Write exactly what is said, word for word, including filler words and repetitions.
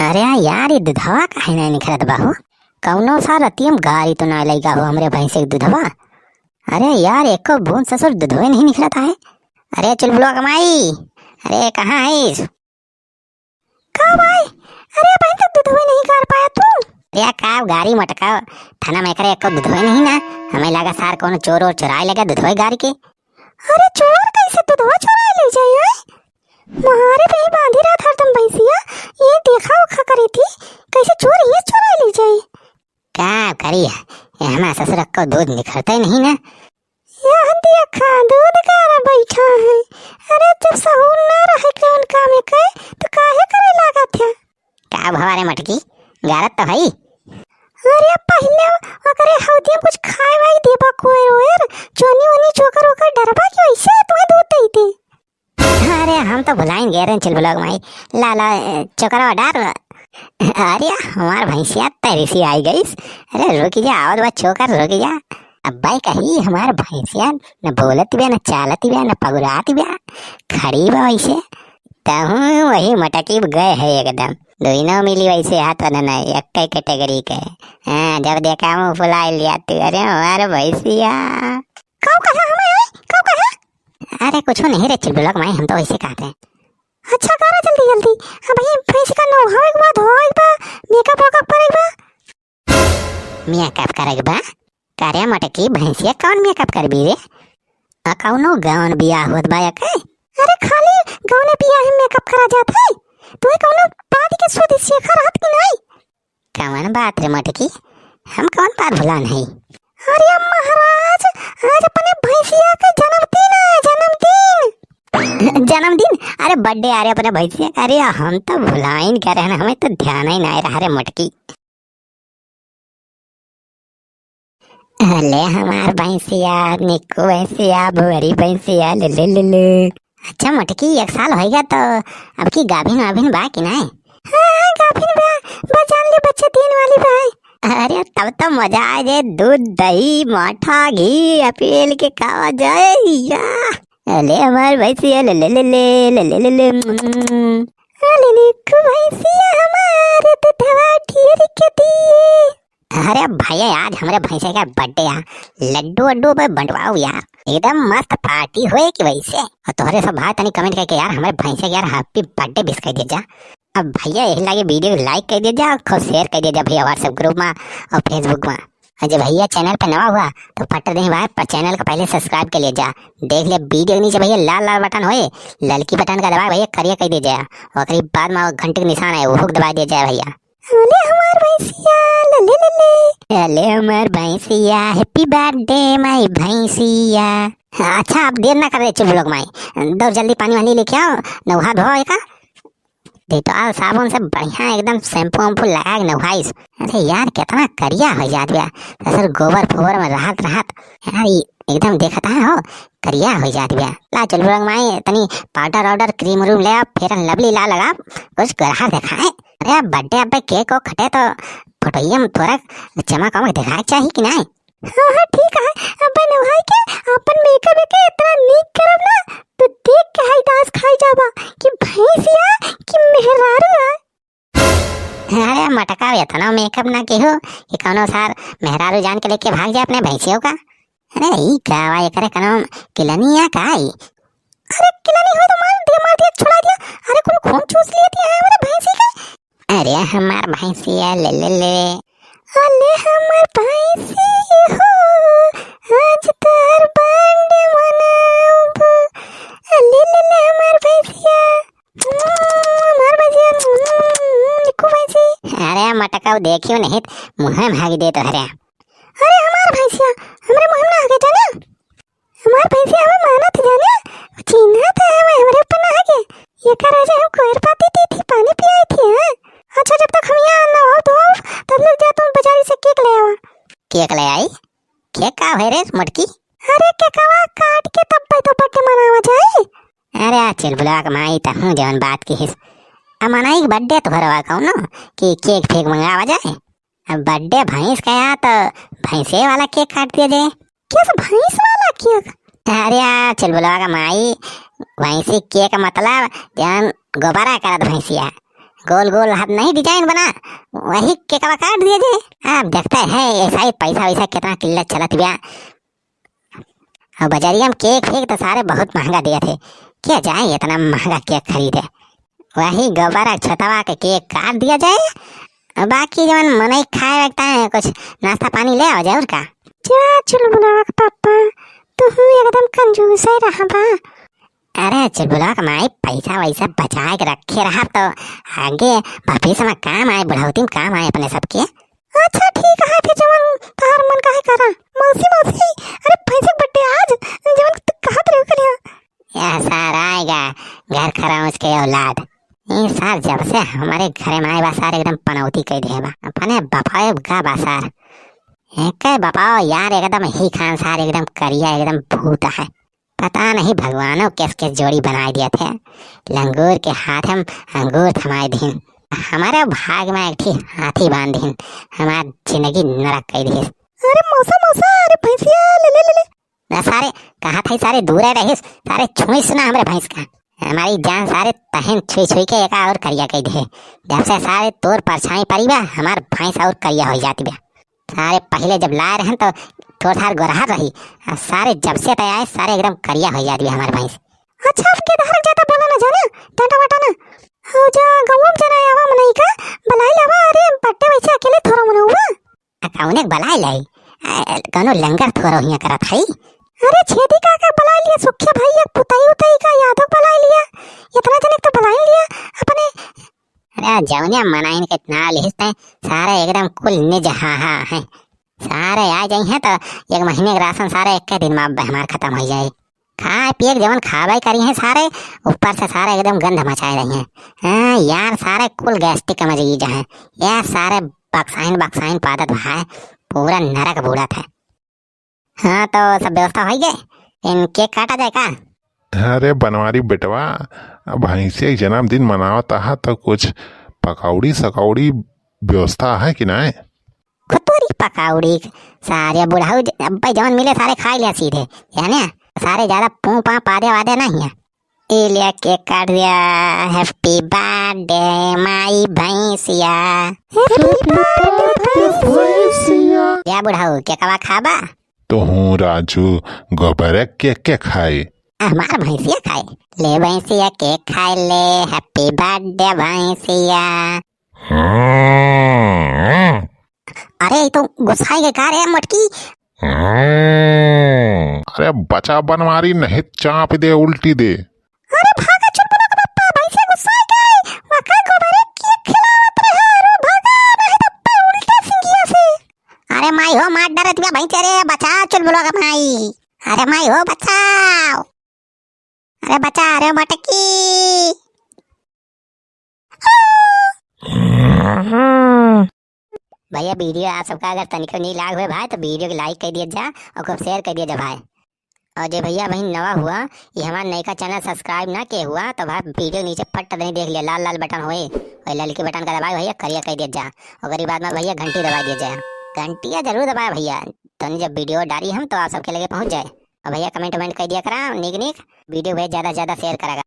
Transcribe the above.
अरे यार, ई दुधवा काहे नाहीं निकरत बा हो? कउनो सा रतियम गारी तो नाहीं लइगा हो हमरे भैंसे के दुधवा? अरे यार, एको बूंद ससुर दुधवे नहीं निकरत है। अरे चुलबुलवा के माई, अरे कहाँ हइस? का भाई? अरे भाई, तो दुधवे नहीं गार पाया तू? अरे का गारी मटका, थाना में एकरे एको दुधवे नहीं ना। हमें लगा सार कउनो चोर ओर चुराए लगा दुधवे गारी के। अरे चोर कैसे दुधवा चुराए ले जाए, आय? मारे पे बांधी रहत हरदम भैंसिया, ये देखा उखा करी थी, कैसे चोर ये चुराए ले जाए? का करी है, ये हमार ससुर को दूध निकरते नहीं ना। यह देखा, दूध गारा बैठा है। अरे जब सहूर ना रहे कउन काम के, तो काहे करे लागत है? का भवा रे मटकी, गारत तो हई। अरे पहिले ओकरे हौदी में कुछ खाए वाए देबा, कोयर ओयर, चोनी ओनी चोकर ओकर डरबा कि वैसे तुम्हें दूध देते। अरे हम तो भुलाइन गए रहे चुलबुलवा के माई, ला ला, ए, चोकरवा डार। अरे हमार भैंसिया तैरी सी आई गईस। अरे रुक जा, और बा चोकर, रुक जा। अब्बा कही हमार भैंसिया न बोलत बिया, न चालत बिया, न पगुरात बिया, खड़ी बा वैसे। तहूँ वही मटकी गए है एकदम। दोनों मिली वैसे हाथ वाला ना, एक कैटेगरी के। हाँ, जब देखा मुँह फुला लिया तू। अरे हमार भैंसिया। काऊ कहा हमें, ओए? काऊ कहा? अरे कुछ नहीं रे चुलबुलवा के माई, हम तो वैसे कहते हैं। अच्छा करा जल्दी जल्दी। अब ये भैंस का नहावे के बाद, धोवे के बाद, मेकअप वेकअप करे के बाद। मेकअप करे के बा? करे मटकी भैंसिया कौन मेकअप करबी रे? आ कौनो गाउन बियाह होत बा या के? अरे खाली गाउने बियाह में मेकअप करा जात है? तू कौनो बात के शुद्ध सीखा रहत कि नहीं? कौन बात रे मटकी? हम कौन बात भुलान है? अरे महाराज, आज अपने भैंसिया के जन्मदिन है, जन्मदिन। जन्मदिन? अरे बर्थडे आ रहे अपने भैंसिया का। अरे हम तो भुलाइन करे हैं, हमें तो ध्यान ही नहीं रहा रे मटकी। अले हमार भैंसिया, निक्कू भैंसिया, भुअरी भैंसिया, ले ले ले ले। अच्छा मोटकी, एक साल होइगा तो अब की गाभिन वाभिन बा कि नाय? हाँ, हाँ, गाभिन बा, बा जान ले बच्चा देन वाली बा। अरे तब तो मजा आ जाए, दूध, दही, माठा, घी, अपील के खावा जाए या। अले हमार भैंसिया, ले ले ले ले। अरे निक्कू भैंसिया हमार, दूधवा ढेर के दिए। अरे भैया, आज हमरे भैंसे का बर्थडे है, लड्डू वड्डू पे बंटवाओ यार, एकदम मस्त पार्टी होए कि वैसे। और तोहरे सब भाई तनी कमेंट करके यार हमरे भैंसे के यार हैप्पी बर्थडे विश कर दे जा। अब भैया यही लागे वीडियो को लाइक कर दे जा और खूब शेयर कर दे जा भैया WhatsApp ग्रुप में और Facebook में। और जे भैया चैनल पे नवा हुआ तो फट दे भाई पर चैनल को पहले सब्सक्राइब कर ले जा। देख ले वीडियो के नीचे भैया लाल लाल बटन होए, ललकी बटन का दबाए भैया करिया कर दे जा। ओकरी बाद में घंटी के निशान है वो दबा दे जाए भैया। अले हमार भैंसिया, लले लले। अले हमार भैंसिया, happy birthday my भैंसिया। अच्छा, अब देर ना करे चुलबुलवा के माई, दौड़ जल्दी पानी वानी लेके आओ, नहा धोआ एका। डेटॉल साबुन से बढ़िया एकदम शैम्पू वैम्पू लगा के नहाइस। अरे यार, कितना करिया हो जात बा, ससुर गोबर फोबर में रहत रहत। यार, ई एकदम देखता है हो, करिया हो जात बा। ला चुलबुलवा के माई, तनी पाउडर वाउडर, क्रीम व्रीम ले आ, Fair and Lovely ला लगा, कुछ गरहा देखाए। अरे बर्थडे अब्बे केक ओक कटे तो फोटोइया में थोड़ा चमक वमक देखाए के चाही कि नाय? हाँ, हाँ, ठीक है। अब्बे नहाई के अपन मेकअप के इतना नीक करब ना, तो देख के हई दास खाई जाबा कि भैंसिया कि मेहरारू है। अरे मटका, इतना मेकअप ना किहो कि कौनो सार मेहरारू जान के लेके भाग जाए अपने भैंसियों का। अरे ई का बा, एकरे कनो किलनी या का ई? अरे किलनी हो तो मार दिया, मार दिया, छुड़ा दिया। अरे कुल खून चूस लिया थी हमरे भैंसी के। अरे हमार भैंसिया, ले ले ले। अले हमार भैंसी हो, आज तोहर बर्थडे मनाउब। अले ले ले हमार भैंसिया। हमार भैंसिया, निक्कू भैंसी। अरे मटका, देखियो नहीं, मुँह में भाग दे तोहरे। अरे हमार भैंसिया, हमरे मुँह में ना आगे जाने। हमार भैंसिया हमें मानत जाने, चिन्हत है हमें, हमरे ऊपर ना आगे। ये कर वजह हम कोयर पाती दी थी, पानी पियाई थी, हाँ? अच्छा, जब तक हम यहाँ नहाओ धोओ, तब तक जा तुम बाजारी से केक ले आवा। केक ले आई? केक का है रे मोटकी? अरे केकवा काट के तब पे तो बर्थडे मनावा जाए। अरे आ चुलबुलवा के माई, तहूँ जवन बात किहिस। अब मनाई के बर्थडे तो भरवा कौनो कि केक फेक मंगावा जाए। अब बर्थडे भैंस का है तो भैंसे वाला केक काट दिया जाए। किस भैंस वाला केक? अरे आ चुलबुलवा का माई, भैंसी केक मतलब जवन गोबारा करत भैंसिया, गोल गोल हाथ नहीं design बना, वही केकवा काट दिया जाए। आप देखते हैं ऐसा ही पैसा वैसा कितना किल्लत चलत बा। और बजरिया में केक फेक तो सारे बहुत महंगा दिए थे, क्या जाए इतना महंगा केक खरीदे। वही गोबर और छतवा के केक काट दिया जाए, और बाकी जवन मनई खाए लगता है, कुछ नाश्ता पानी ले आवा जाए और का। जा चुलबुलवा के पापा, तू एकदम कंजूस ही रहा बा। अरे चुलबुलवा के माई, पैसा वैसा बचाए के रखे रहा तो आगे भविष्य में काम आए, बुढ़ौती में काम आए अपने सबके। अच्छा ठीक है, फिर जवन तोहार मन काहे करा। मौसी, मौसी, अरे भैंसी के birthday आज, जवन तू कहत रहे करिया। यह सार आएगा घर खराउस के औलाद। ये सार जब से हमारे घरे में आए बा सार एकदम पनौती कह दे बा। अपने बपाए का बा सार। एक बपाओ यार एकदम ही खान सार एकदम करिया एकदम भूत है। पता नहीं भगवानों किस किस जोड़ी बनाए दिया थे। लंगूर के हाथ हम अंगूर थमाए दीन। हमारे भाग में एक ठी हाथी बांध दीन। हमार जिंदगी नरक कह दीस। अरे मौसा, मौसा, अरे भैंसिया ले ले ले ले। ना सारे, कहा था सारे दूर रहिस, सारे छुईस ना हमरे भैंस का। हमारी जान सारे तहन छुई छुई के एका और करिया कह दे। जब से सारे तोर परछाई परी बा, हमार भैंस और करिया हो जाती बा। सारे पहिले जब लाए रहन तो थोड़ थार गोरहर रही, आ सारे जब से तय आए सारे एकदम करिया हो जाती बा हमार भैंस। अच्छा, अब के धारक ज्यादा बोला ना जाना, डांटा वाटा ना। हो जा, गौवा में जना आवा मनई का, बलाई लावा, अरे बट्टे वैसे अकेले थोड़ा मनौवा। आ, कौने के बलाए लाई? आ, कौनो लंगर थोरो हियां करत हई? अरे, छेदी काका बलाए लिया, सुखिया भैया, पुतई उतई का यादव बलाए लिया, इतना जने तो बलाए लिया अपने। अरे, जौनिया मनाइन के ना लिहिस तै, सारे एकदम कुल निज हा हा हैं। सारे आ जाई हैं तो एक महीने के राशन सारे एक दिन में हमार खत्म हो जाए। खाए पिए के जवन खाबे करी हैं सारे, ऊपर से सारे एकदम गंध मचाए रही हैं। हाँ यार, सारे कुल gastric के मरीज हैं। यार सारे बक्साइन बक्साइन पादत भाई, पूरा नरक बूड़त है। हाँ तो सब व्यवस्था हो गए, इन केक काटा जाए का? अरे बनवारी बेटवा, भैंसिया के जन्मदिन मनावत आहा तो कुछ पकौड़ी सकौड़ी व्यवस्था है कि नाय? खुतुरी पकौड़ी, सारे बुढ़ऊ ज-, अब्बे जवन मिले सारे खाई लिया सीधे, जाने? सारे ज्यादा पू पा पादे वादे नहीं है। ए लिया केक काट दिया, happy birthday माई भैंसिया। Happy birthday भैंसिया। या बुढ़ऊ, केकवा खाबा? तोहू राजू, गोबर के केक खाई। हमार भैंसिया खाए। ले भैंसिया केक खाए ले, happy birthday भैंसिया। हम्म। अरे, ई तो गुस्साई के का रे मोटकी? हम्म। अरे बचा बनवारी, नहीं चाप दे, उल्टी दे। अरे भागा चुलबुला के पप्पा, भैंसिया गुस्साई गई। वका गोबरे केक खिलावत रहे, अरे भागा, नहीं तो पे उल्टा सिंगिया से। अरे माई हो, मार डरत बा भैंसिया रे, बचा चुलबुला के माई। अरे माई हो, बचाओ। अरे बचा रे मटकी। भैया, video आप सबका अगर तनिको नीक लाग हुए भाई, तो video के like कर दिया जा और खूब share कर दिया जा भाई। और जे भैया बहिन नवा हुआ, ये हमारा नयका channel subscribe ना किए हुआ, तो भाई video नीचे पट्ट दे देख लिया, लाल लाल button हुए, वही ललकी button का दबाए भैया, करिया कर दिया जा। और गरीब आदमी भैया घंटी दबा दिया जाए, घंटिया जरूर दबाए भैया, तनी जब video डाली हम तो आप सबके लगे पहुँच जाए। और भैया comment वमेंट कर दिया करा नीक नीक, video भैया ज़्यादा से ज़्यादा share करा।